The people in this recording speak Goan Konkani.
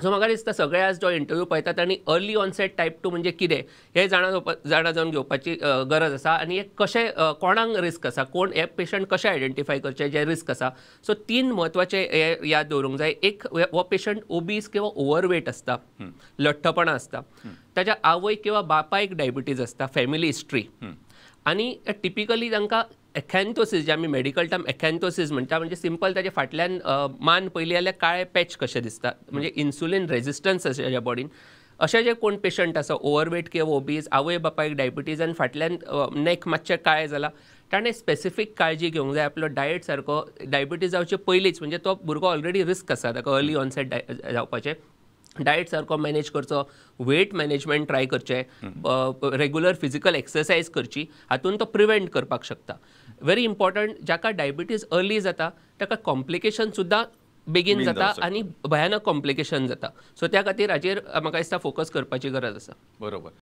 सो म्हाका दिसता सगळे आज जो इंटरव्यू पळयतात तांणी अर्ली ऑनसेट टायप 2 म्हणजे कितें हें जाणा जावन घेवपाची गरज आसा आनी हे कशें, कोणाक रिस्क आसा, कोण हे पेशंट कशें आयडेंटिफाय करचे जे रिस्क आसा. सो 3 म्हत्वाचे हे याद दवरूंक जाय. एक, हो पेशंट ओबीस किंवा ओवरवेट आसता, लठ्ठपणां आसता, ताच्या आवय किंवा बापायक डायबिटीज आसता, फॅमिली हिस्ट्री, आनी टिपिकली तांकां एकॅन्थोसीस, जे आमी मेडिकल टर्म एकॅन्थोसीस म्हणटा, म्हणजे सिंपल ताच्या फाटल्यान मान पयली जाल्यार काळे पॅच कशे दिसता, म्हणजे इन्सुलीन रेजिस्टन्स आसा ताच्या बॉडीन. अशे जे कोण पेशंट आसा ओवरवेट किंवा ओबीज, आवय बापायक डायबिटीज आनी फाटल्यान नेक मातशें काळें जाला, ताणें स्पेसिफीक काळजी घेवंक जाय. आपलो डायट सारको डायबिटीज जावचे पयलींच, म्हणजे तो भुरगो ऑलरेडी रिस्क आसा ताका अर्ली ऑनसेट जावपाचें, डायट सारको मॅनेज करचो, वेट मॅनेजमेंट ट्राय करचें, रेगुलर फिजिकल एक्सरसायज करची, हातून तो प्रिवेंट करपाक शकता. व्हेरी इम्पॉर्टंट, जाका डायबिटीज अर्ली जाता ताका कॉम्प्लिकेशन सुद्दां बेगीन जाता आनी भयानक कॉम्प्लिकेशन जाता. सो त्या खातीर हाजेर म्हाका दिसता फोकस करपाची गरज आसा. बरोबर.